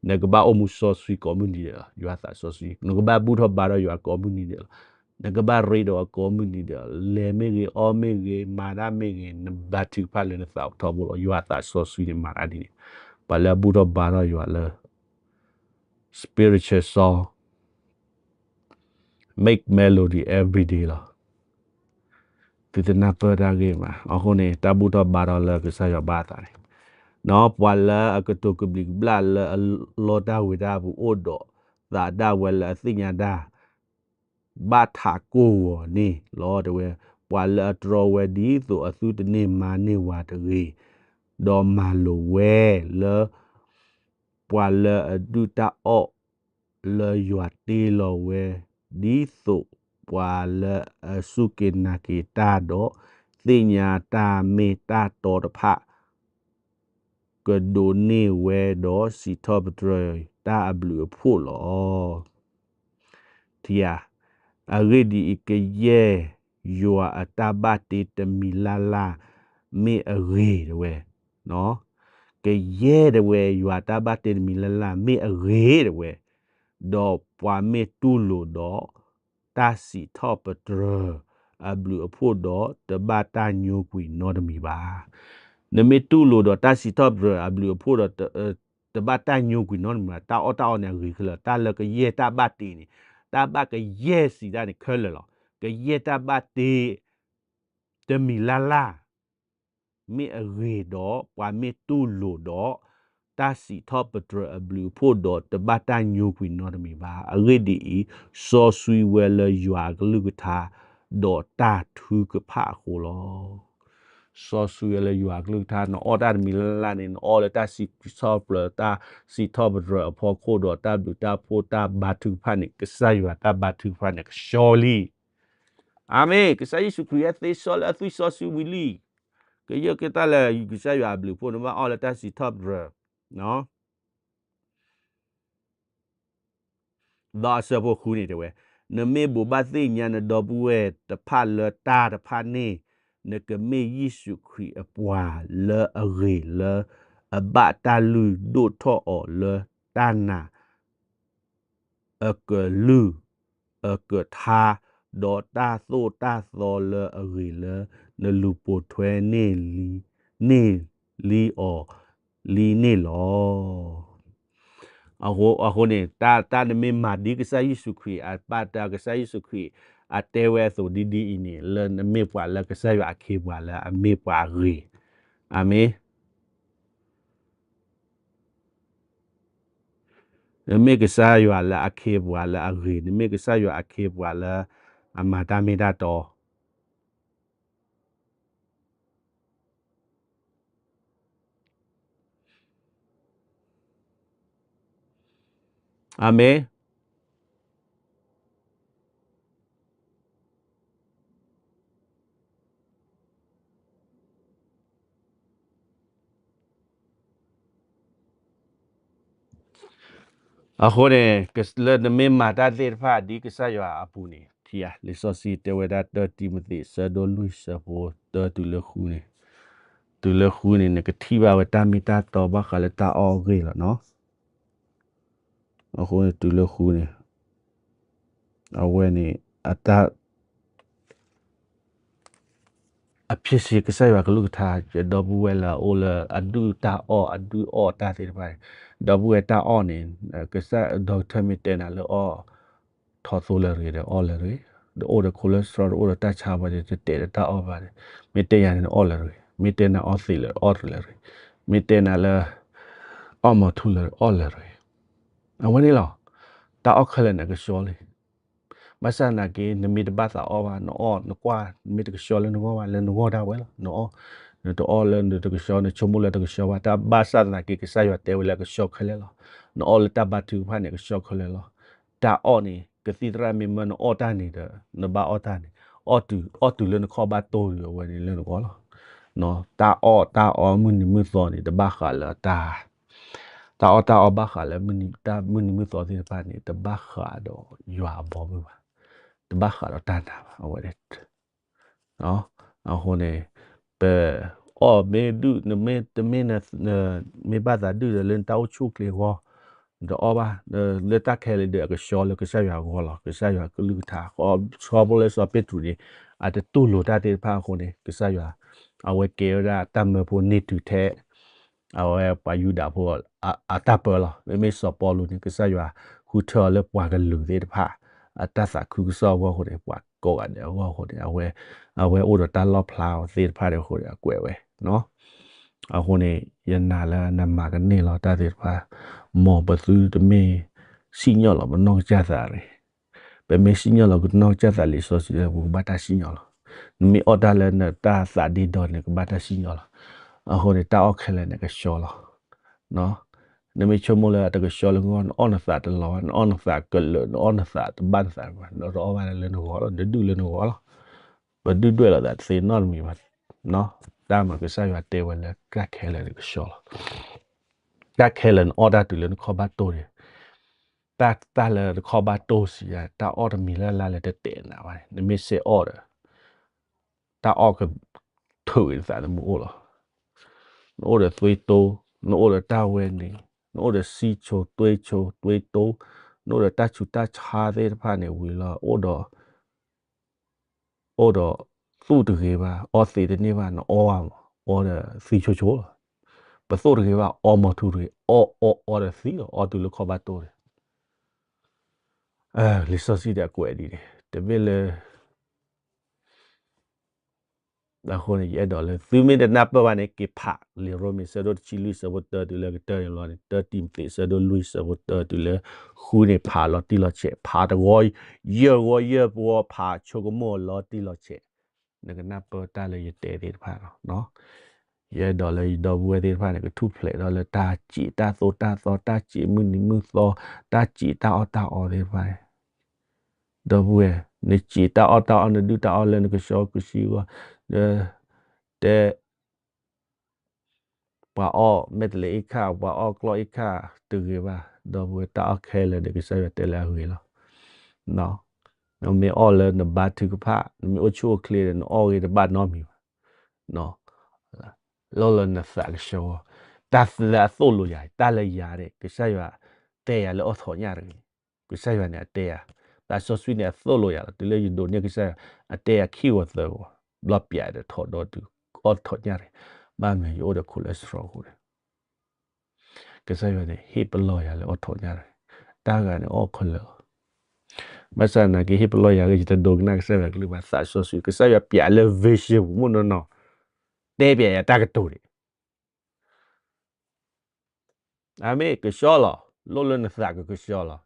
နကဘၣ်အိၣ်မူစီဆှံကိးမုၢ်နံၤဒဲးလီၤ ယွၤသးစီဆှံ နကဘၣ်ဘူၣ်ထီၣ်ဘါထီၣ်ယွၤကိးမုၢ်နံၤဒဲးလီၤ နကဘၣ်ရ့ဒီးအကိးမုၢ်နံၤဒဲးလီၤ လဲၤမ့ၢ်ဂ့ၤ အီၣ်မ့ၢ်ဂ့ၤ မၤတၢ်မ့ၢ်ဂ့ၤ နဘါထုကဖၣ်လၢနသးထီဘိလီၤ ယွၤသးစီဆှံန့ၣ်မၤတၢ်ဒ်န့ၣ် ပှၤလၢအဘူၣ်ထီၣ်ဘါထီၣ်ယွၤလၢ spiritual song make melody every day လီၤ သုတနၢ်ပၢၢ်တၢ်ဂ့ၢ်မး အဃိန့ၣ် တၢ်ဘူၣ်ထီၣ်ဘါထီၣ်လၢကစၢ်ယွၤဘၣ်အသးန့ၣ် ပှၤလၢအကတိၤကဘျံးကဘျၣ်လၢအလီတၢ်ဝ့ၤတၢ်ပူၤအိၣ်ဒီးသးဒၣ်ဝဲလၢအသ့ၣ်ညါတၢ် ဘၣ်ထးကိၢ်ဂီၤန့ၣ်လီၤတဲဝဲ ပှၤလၢအတြီဝဲဒ်သိးအသုတန့ၢ်မါန့ၢ်ဝၤတဂ့ၤ ဒီးမၤလိာ်ဝဲလၢ ပှၤလၢအဒုၣ်တၢ်အီၣ်လၢယွၤတ့လီၤဝဲ ဒ်သိးပှၤလၢအစူၢ်က့ၤနာ်က့ၤတၢ်ဒီး သ့ၣ်ညါတၢ်မ့ၢ်တၢ်တီတဖၣ် ကဒိးန့ၢ်ဝဲဒီးစံးထီၣ်ပတြၢၤ တၢ်အဘျုးအဖှိၣ်လီၤ. ထံဧါ, အဂ့ၢ်ဒ်အံၤ, ကယဲၢ်ယွၤအတၢ်ဘၣ်တ့တမံၤလၢ်လၢ် မ့ၢ်အဂ့ၤတဝဲ, ကယဲၢ်တဝဲ ယွၤတၢ်ဘၣ်တ့တမံၤလၢ်လၢ် မ့ၢ်အဂ့ၤတဝဲ, ဒီးပှၤမ့ၢ်တူၢ်လိာ်ဒီး တၢ်စံးထီၣ်ပတြၢၤအဘျုးအဖှိၣ်ဒီး တဘၣ်တၢ်ညိကွံာ်နီတမံၤဘၣ်. နမ့ၢ်တူၢ်လိာ်ဒီးတၢ်စံးထီၣ်ပတြၢၤအဘျုးအဖှိၣ်ဒီး တဘၣ်တၢ်ညိကွံာ်နီတမံၤဘၣ်. တၢ်အီၣ်တၢ်အီန့ၣ်အဂ့ၤခဲလၢာ်, တၢ်လၢကယဲၢ်တၢ်ဘၣ်တ့န့ၣ်, တၢ်ဘၣ်ကယဲၢ်စံးတၢ်န့ၣ်ခဲလၢာ်လီၤ. ကယဲၢ်တၢ်ဘၣ်တ့ တမံၤလၢ်လၢ် မ့ၢ်အဂ့ၤဒီး ပှၤမ့ၢ်တူၢ်လိာ်ဒီး တၢ်စံးထီၣ်ပတြၢၤအဘျုးအဖှိၣ်ဒီး တဘၣ်တၢ်ညိကွံာ်နီတမံၤဘၣ်. အဂ့ၢ်ဒ်အံၤ, စီဆှံဝဲလၢယွၤအကလုၢ်ကထါ ဒီးတၢ်ထုကဖၣ်အဃိလီၤ. စီဆှံဝဲလၢယွၤအကလုၢ်ကထါ, နအီၣ်တၢ်တမံၤလၢ်လၢ်န့ၣ် နအီၣ်လၢတၢ်စံးထီၣ်ပတြၢၤ တၢ်စံးထီၣ်ပတြၢၤအဖီခိၣ်ဒီး တၢ်ဘျုးတၢ်ဖှိၣ်တၢ်ဘါထုကဖၣ်န့ၣ် ကစၢ်ယွၤတၢ်ဘါထုကဖၣ်န့ၣ် ကဆှီလံ. အၤမ့ၣ်, ကစၢ်ယ့ၣ်ၡူးခရံာ်အသ့ဆှီလၢအသွံၣ်စီဆှံဝံၤလံ. ကယဲၢ်က့ၤတၢ်လၢကစၢ်ယွၤအဘျုးအဖှိၣ် နဘၣ်အီၣ်လၢတၢ်စံးထီၣ်ပတြၢၤ ဒီးအဆၢဖိဃုန့ၣ်တဲဝဲ, နမ့ၢ်ဘိးဘၣ်သ့ၣ်ညါနဒီပုၢ်ဝဲၢ်တဖၣ်လၢတၢ်တဖၣ်န့ၣ်, နကမ့ၢ်ယ့ၣ်ၡူးခရံာ်အပှၤလၢအဂ့ၤလၢအဘၣ်တၢ်လုၢ်ဒိၣ်ထီၣ်အီၤလၢတၢ်နာ် အကလုၢ်အကထါ, ဒီးတၢ်သိၣ်တၢ်သီလၢအဂ့ၤလၢ နလူၤပိာ်ထွဲန့ၢ်လံ, န့ၢ်လံအီၤလံန့ၣ်လီၤ. အဃိန့ၣ် တၢ် တၢ်နမ့ၢ်မၤဒ်ကစၢ်ယ့ၣ်ၡူးခရံာ်အပာ်တၢ် ကစၢ်ယ့ၣ်ၡူးခရံာ်အတဲဝဲအသိးဒ်ဒ်အံၤန့ၣ် လၢနမ့ၢ်ပှၤလၢကစၢ်ယွၤအခ့အပှၤလၢအမ့ၢ်ပှၤအဂ့ၤ. အၤမ့ၣ်. နမ့ၢ်ကစၢ်ယွၤလၢအခ့အပှၤလၢအဂ့ၤ, နမ့ၢ်ကစၢ်ယွၤအခ့အပှၤလၢအမၤတၢ်မ့ၢ်တၢ်တီ အၤမ့ၣ်. အဃိန့ၣ် လၢနမ့ၢ်မၤတၢ်သ့ၣ်တဖၣ်ဒ်ကစၢ်ယွၤအပူၤန့ၣ် ထံဧါ, လံာ်စီဆှံတဲဝဲဒၣ် တၢတံၤမသ့း ဆၢဒိၣ်လွံၢ် ဆၢဖိတၢ တုၤလၢဃုန့ၣ်, တုၤလၢဃုန့ၣ် နကထံၣ်ဘၣ်ဝဲတၢ်မ့ၢ်တၢ်တီဘၣ်ဃးလၢတၢ်အီၣ်အဂ့ၢ်လီၤနီၤ. အဃိန့ၣ် တုၤလၢဃုန့ၣ် အဝဲန့ၣ် အတၢ် အဖျ့ဆ့ကစၢ်ယွၤကလုၢ်ကထါ ယဒီပုၢ်ဝဲၢ်လၢအအိၣ်လၢအဒုၣ်တၢ်အီၣ် အဒုၣ်အီၣ်တၢ်သ့ၣ်တဖၣ်န့ၣ်, ဒီပုၢ်ဝဲၢ်တၢ်အီၣ်န့ၣ် ကစၢ် doctor မ့ၢ်တဲနၤလၢအီၣ်ထီသိလၢတဂ့ၤဒီး အီၣ်လၢတဂ့ၤ, ဒီးအိၣ်ဒီး cholesterol ဒီးအိၣ်ဒီးတၢ်ဆါဘၣ်ဒီး တတဲာ်ဒီးတၢ်အီၣ်ဘၣ်ဒီး မ့ၢ်တဲယၤန့ၣ် နအီၣ်လၢတဂ့ၤ, မ့ၢ်တဲနၤအီၣ်သ့းလၢအီၣ်လၢတဂ့ၤ, မ့ၢ်တဲနၤလၢ အီၣ်မီၤထူလၢအီၣ်လၢတဂ့ၤ. အဝဲန့ၣ်လီၤ. တၢ်အီၣ်ခဲလၢာ်န့ၣ် အကဆှီလံ. ဘၣ်ဆၣ်သနာ်က့ နမ့ၢ်တဘၣ်သးအီၣ်ဘၣ် နအီၣ်နကွၢ် မ့ၢ်တကဆှီလၢနဂီၢ်ဘၣ် လၢနဂီၢ်ဒၣ်ဝဲလီၤ. နအီၣ် နတအီၣ်လၢနတကဆှီ နဆိကမိၣ်လၢတကဆှီဘၣ် တၢ်ဘၣ်ဆၣ်သနာ်က့ ကစၢ်ယွၤတဲဝဲလၢအကဆှီခဲလၢာ်လီၤ. နအီၣ်လၢတၢ်ဘါထုကဖၣ်န့ၣ် အကဆှီခဲလၢာ်လီၤ. တၢ်အီၣ်န့ၣ် ကသံၣ်သရၣ်မ့ၢ်မၢနအီၣ်တၢ်န့ၣ်ဒီး နဘၣ်အီၣ်တၢ်န့ၣ် အီၣ်တုၤ အီၣ်တုၤလၢနခီၣ်ဘၣ်တိၢ်ဒီး အဝဲန့ၣ်လၢနဂီၢ်လီၤ. တၢ်အီၣ်တၢ်အီမုၢ်နံၤမုၢ်သီန့ၣ် တဘၣ်ဃးလၢတၢ် တၢ်အီၣ်တၢ်အီဘၣ်ဃးလၢ တၢ်မုၢ်နံၤမုၢ်သီသ့ၣ်တဖၣ်န့ၣ် တဘၣ်ဃးဒီးယွၤအဘီမုၢ်ဘၣ်, တဘၣ်ဃးဒီးတၢ်နာ်ဘၣ် အဝဲန့ၣ်. အဃိန့ၣ် ပအီၣ်မ့ၢ်ဒုၣ် နမ့ၢ်တမ့ၢ် မ့ၢ်ဘၣ်သးဒုၣ်ဒီးလၢနတၢ်အိၣ်ဆူၣ်အိၣ်ချ့အဂီၢ် နတအီၣ်ဘၣ်, လၢတၢ်ခဲလၢာ်ဒီး အကဆှီလၢကစၢ်ယွၤအဂီၢ်လီၤ. ကစၢ်ယွၤကလုၢ်ကထါ ခီဖျိလၢစီၤပ့းတရူးန့ၣ် အတတူၢ်လိာ်တၢ်သ့ၣ်တဖၣ်အဃိန့ၣ် ကစၢ်ယွၤ အဝဲကဲဝဲဒၣ်တၢ်မၢဖိန့ၢ်တုၤထဲ အဝဲပှၤယူဒၤဖိ အတၢ်ပၢလီၤ. မ့မ့ၢ်စီၤပီလူးန့ၣ် ကစၢ်ယွၤဃုထၢအီၤလၢပှၤကလုာ်သ့ၣ်တဖၣ် အတၢ်သးခုကစီၣ်အဂီၢ်အဃိန့ၣ် ပှၤကိးဂၤဒဲးအဂီၢ်အဃိန့ၣ် အဝဲ အဝဲအိၣ်ဒီးတၢ်လီၣ်ဖျါအီၤသ့ၣ်တဖၣ်ဒီးအဃိန့ၣ် အကွဲးဝဲ အဃိန့ၣ် ယနာ်လၢနမၤကန့ၢ်လီၤတၢ်သ့ၣ်တဖၣ်, မ်ပသုတမ့ၢ်စံၣ်ညီၣ်လီၤပနီၢ်ကစၢ်သးတဂ့ၤ. ပမ့ၢ်စံၣ်ညီၣ်လီၤပနီၢ်ကစၢ်သးလံာ်စီဆှံလၢပကဘၣ်တၢ်စံၣ်ညီၣ်လီၤ. နမ့ၢ်အီၣ်တၢ်လၢနတၢ်သးဒ့ဒီန့ၣ် ကဘၣ်တၢ်စံၣ်ညီၣ်လီၤ. အဃိန့ၣ် တၢ်အီၣ်ခဲလၢာ်န့ၣ် ကဆှီလီၤ. နမ့ၢ်ဆိကမိၣ်လၢတကဆှီလၢနဂီၢ် နအီၣ်နသးတလီၤဘၣ်, နအီၣ်နသးကလၢာ်, နအီၣ်နသးတဘၣ်နသးဘၣ်, နတအီၣ်ဘၣ်လၢနဂီၢ်လီၤ, နဒုၣ်လၢနဂီၢ်လီၤ. ပဒုၣ်ဒွဲၣ်လိာ်သးတသ့နီတမံၤဘၣ်. တၢ်မၤကစၢ်ယွၤတဲဝဲလၢတၢ်ခဲလၢာ်န့ၣ်ကဆှီလီၤ. တၢ်ခဲလၢာ်နအီၣ်တၢ်တုၤလၢနခီၣ်ဘၣ်တိၢ်န့ၣ် တၢ်လၢတခီဘၣ်တိၢ်စံးယၤ တၢ်အီၣ်တမံၤလၢ်လၢ်လၢတတဲာ်နၤဘၣ်န့ၣ် နမ့ၢ်ဆဲးအီၣ်ဒီး တၢ်အီၣ်ကထုးက့ၤနသးသမူအိၣ်လီၤ. နအိၣ်ဒီးသွေးတိုး, နအိၣ်ဒီးတၢ်ဝဲန့ၣ်, နအိၣ်ဒီးဆီးချိုသွေးချိုသွေးတိုး, နအိၣ်ဒီးတၢ်ဆူးတၢ်ဆါသ့ၣ်တဖၣ်န့ၣ်ဝံၤလီၤ အိၣ်ဒီး အိၣ်ဒီးသူၣ်တဂ့ၤဘၣ် အီသံးတန့ၢ်ဘၣ် နအီမး အီဒီးသံဆိဆိလီၤ. ပသိၣ်တဂ့ၤဘၣ် အီမီၤထူတဂ့ၤ အီအီအီဒီးသံလီၤ အီတုၤလၢခီဘၣ်တိၢ်န့ၣ် လံာ်စီဆှံဒီးအကွဲးဒ်န့ၣ် တမ့ၢ်လၢ အဃိန့ၣ် ယအဲၣ်ဒိးလၢ သုမ့ၢ်တနၢ်ပၢၢ်ဘၣ်န့ၣ် က့ၤဖး လံာ်ရိမ့ၤ ဆၢဒိၣ်တဆံလွံၢ် ဆၢဖိတၢ တုၤလၢကတၢၢ်န့ၣ်လီၤန့ၣ် တၢတံၤမသ့း ဆၢဒိၣ်လွံၢ် ဆၢဖိတၢ တုၤလၢဃုန့ၣ် ဖးလီၤတံၢ်လီၤဆဲး ဖးတဝီ ယဲၢ်ဝီယဲၢ်ပဝီ ဖးဆိကမိၣ်လီၤတံၢ်လီၤဆဲး နကနၢ်ပၢၢ်တၢ်လၢယတဲသ့ၣ်တဖၣ်လီၤ. ယအဲၣ်ဒိးလၢယဒီပုၢ်ဝဲၢ်သ့ၣ်တဖၣ်န့ၣ် ကထူၣ်ဖျဲးထီၣ်လၢတၢ်စံးတၢ်သိၣ်တၢ်သီ တၢ်စံးမုၢ်နံၤမုၢ်သီ တၢ်စံးတၢ်အီၣ်တၢ်အီသ့ၣ်တဖၣ်န့ၣ် ဒီပုၢ်ဝဲၢ် နစံးတၢ်အီၣ်တၢ်အီ နဒုၣ်တၢ်အီၣ်လၢနကဆှီကဆှံအဂီၢ် တဲ ပှၤအီၣ်မဲာ်တလဲအ့ၣ်ခၣ် ပှၤအီၣ်ကျီၢ်အ့ၣ်ခၣ်တဂ့ၤဘၣ် ဒီပုၢ်ဝဲၢ် တၢ်အီၣ်ခဲလၢာ်န့ၣ် ကစၢ်ယွၤတဲလၢအဂ့ၤလီၤ. နမ့ၢ်အီၣ်လၢနဘါထုကဖၣ် နမ့ၢ်အိၣ်ဆူၣ်အိၣ်ချ့ဒီး နအီၣ်ဂ့ၤတဘၣ်နီတမံၤဘၣ် လီၢ်လၢနသးကဆှီ တၢ်လၢအသိၣ်လိယၤ တၢ်လၢယၤန့ၣ် ကစၢ်ယွၤတဲယၤလၢအီၣ်ထိးညၣ်တဂ့ၤ ကစၢ်ယွၤန့ၣ်အတဲယၤ သးစီဆှံန့ၣ်အသိၣ်လိယၤလီၤ တုၤလၢယဒိးန့ၢ်ကစၢ်ယွၤ အတဲယၤခံဝီၤသၢဝီၤ ဘျီပျးဒီးထိးဒီးတုၤ အီၣ်ထိးညၣ်တဂ့ၤ ဘၣ်မနုၤယအိၣ်ဒီးခိၣ်လၢစရီအဃိန့ၣ် ကစၢ်ယွၤန့ၣ် ဟ့ၣ်ပလီၢ်ယၤလၢအီၣ်ထိးညၣ်တဂ့ၤ တၢ်ဂၤန့ၣ်အီၣ်ခဲလၢာ် ဘၣ်ဆၣ်သနာ်က့ဟ့ၣ်ပလီၢ်ယၤလၢ ယတဒိကနၣ်ကစၢ်ယွၤကလုၢ်ဘၣ် သးစီဆှံ ကစၢ်ယွၤပျးလၢ vision ပူၤမ့ၢ်နီၢ်နီၢ် တဲပျးယၤတၢ်ကတိၤန့ၣ် အၤမ့ၣ် ကဆှီလီၤ လိၣ်လၢနသးကကဆှီလီၤ.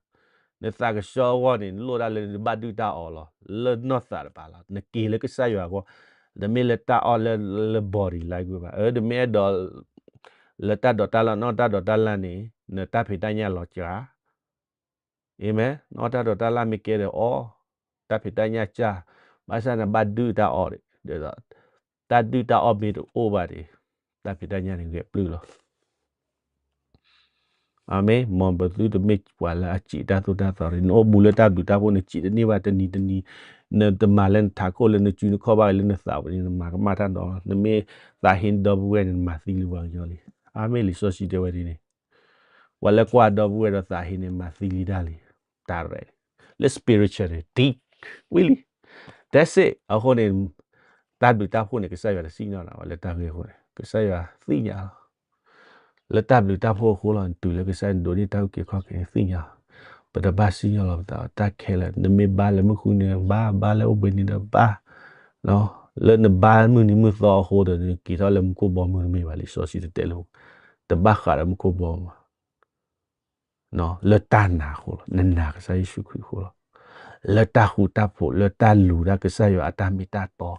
နသးကဆှီအဂီၢ်န့ၣ် နလိၣ်ဒၣ်လၢနဘၣ်ဒုၣ်တၢ်အီလီၤ လၢနီၢ်သးတပၤလီၤ နက့ၤလၢကစၢ်ယွၤအဂီၢ် တမ့ၢ်လၢတၢ်အီၣ်လၢ လၢ body language ဘၣ် အၢ တမ့ၢ်အဲၣ်ဒိး လၢတၢ်ဒိးတၢ်လၢ် နအီၣ်တၢ်ဒိးတၢ်လၢ်န့ၣ် နတၢ်ဖံးတၢ်ညၣ်လီၤစှၤ အၤမ့ၣ် နအီၣ်တၢ်ဒိးတၢ်လၢ်မ့ၢ်ကဲဒီးအီၣ် တၢ်ဖံးတၢ်ညၣ်စှၤ ဘၣ်ဆၣ်နဘၣ်ဒုၣ်တၢ်အီၣ်ဒီး တၢ်ဒုၣ်တၢ်အီၣ်မ့ၢ်တအိၣ်ဘၣ်ဒီး တၢ်ဖံးတၢ်ညၣ်န့ၣ်ဂဲၤပျုၢ်လီၤ အၤမ့ၣ် မ်ပသုတမ့ၢ်ပှၤလၢအစံးတၢ်သိၣ်တၢ်သီန့ၣ် နအိၣ်ဘူးလၢတၢ်ဘျုးတၢ်ဖှိၣ် နစံးတန့ၢ်ဘၣ်တနံၤတနံၤ နတမၤလၢနထးခိၣ်လၢနစုနခီၣ်ဘၣ်လၢနသးပူၤန့ၣ် နမၤကမၣ်တၢ်ဒီး နမ့ၢ်သးဟ့နဒီပုၢ်ဝဲၢ်န့ၣ် နမၤသံလံပှၤကညီလံ အၤမ့ၣ် လံာ်စီဆှံတဲဝဲဒ်န့ၣ် ပှၤလၢကွၢ်ဒီပုၢ်ဝဲၢ်ဒီးသးဟ့န့ၣ် မၤသံလံတၢ်လံ တၢ်ရဲၣ် လၢ spiritual န့ၣ် ဒံဝံလံ that's it အဃိန့ၣ် တၢ်ဘျုးတၢ်ဖှိၣ်န့ၣ် ကစၢ်ယွၤတစံၣ်ညီၣ်နၤဘၣ်လၢတၢ်ဂ့ၢ်အဃိန့ၣ် ကစၢ်ယွၤသ့ၣ်ညါလီၤ လၢတၢ်ဘျုးတၢ်ဖှိၣ်အဃိလီၤ နတုၤလၢကစၢ်ယွၤဒိးန့ၢ်တၢ်အုၣ်က့ၤခီၣ်က့ၤန့ၣ်သ့ၣ်ညါ ပတဘၣ်စံၣ်ညီၣ်လီၤပသး တၢ်ခဲလၢာ် နမ့ၢ်ဘါလၢမုၢ်ဃုနံၤဘါ ဘါလၢအိၣ်ဘှံးနံၤဒီးဘါ လၢနဘါမုၢ်နံၤမုၢ်သီအဃိဒီး နက့ၤထီၣ်လၢမူခိၣ်ဘီမုၢ်တမ့ၢ်ဘၣ် လံာ်စီဆှံတတဲလၢ တဘၣ်ဃးဒီးမူခိၣ်ဘီမုၢ် လၢတၢ်နာ်အဃိလီၤ နနာ်ကစၢ်ယ့ၣ်ၡူးခရံာ်အဃိလီၤ လၢတၢ်ဃူတၢ်ဖိး လၢတၢ်လူၤတၢ်ကစၢ်ယွၤအတၢ်မ့ၢ်တၢ်တီ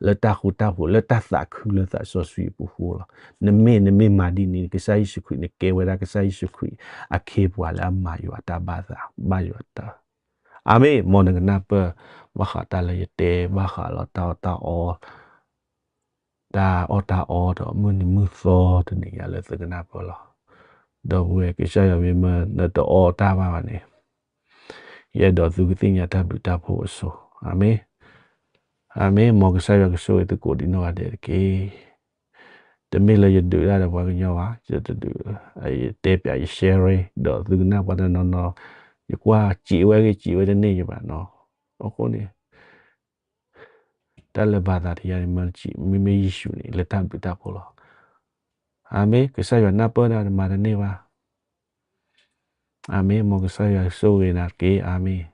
လၢတၢ်ဃူတၢ်ဖိး လၢတၢ်သးခုလၢသးစီဆှံအပူၤအဃိလီၤ နမ့ၢ် နမ့ၢ်မၤဒ်န့ၣ် ကစၢ်ယ့ၣ်ၡူးခရံာ် နကဲဝဲဒၣ်ကစၢ်ယ့ၣ်ၡူးခရံာ်အခ့အပှၤလၢအမၤယွၤတၢ်ဘၣ်သး ဘၣ်ယွၤတၢ် အၤမ့ၣ် မ်နကနၢ်ပၢၢ် ဘၣ်ဃးတၢ်လၢယတဲ ဘၣ်ဃးလီၤတၢ်အီၣ်တၢ်အီ တၢ်အီၣ်တၢ်အီဒီးမုၢ်နံၤမုၢ်သီတနံၤညါလၢသုကနၢ်ပၢၢ်လီၤ. ဒီပုၢ်ဝဲၢ် ကစၢ်ယွၤမ့ၢ်မၢနတအီၣ်တၢ်ဘၣ်ဘၣ်န့ၣ် ယအဲၣ်ဒိးသုကသ့ၣ်ညါတၢ်ဘျုးတၢ်ဖှိၣ်အစိၤ အၤမ့ၣ် အၤမ့ၣ် မ်ကစၢ်ယွၤကဆိၣ်ဂ့ၤသုကိးဒံးနီၢ်ဂၤဒဲးတက့ၢ်. တမ့ၢ်လၢယဒုးတၢ်ဒီးပှၤကညီဘၣ်, ယတဒုး, ယတဲပျးယ sharing ဒီးသုကနၣ်ပှၤတနီၤနီၤ, ယကွၢ်စံးဝဲဂ့ၤစံးဝဲတန့ၢ်ယဘၣ်နီၤ. အဃိန့ၣ် တၢ်လၢဘၣ်သးတယါန့ၣ် မ့မ့ၢ်ယ့ၣ်ၡူးန့ၣ် လၢတၢ်ဘျုးတၢ်ဖှိၣ်လီၤ. အၤမ့ၣ်, ကစၢ်ယွၤနၢ်ပၢၢ်နၤ နမၤတန့ၢ်ဘၣ်. အၤမ့ၣ်, မ်ကစၢ်ယွၤဆိၣ်ဂ့ၤနၤတက့ၢ်. အၤမ့ၣ်.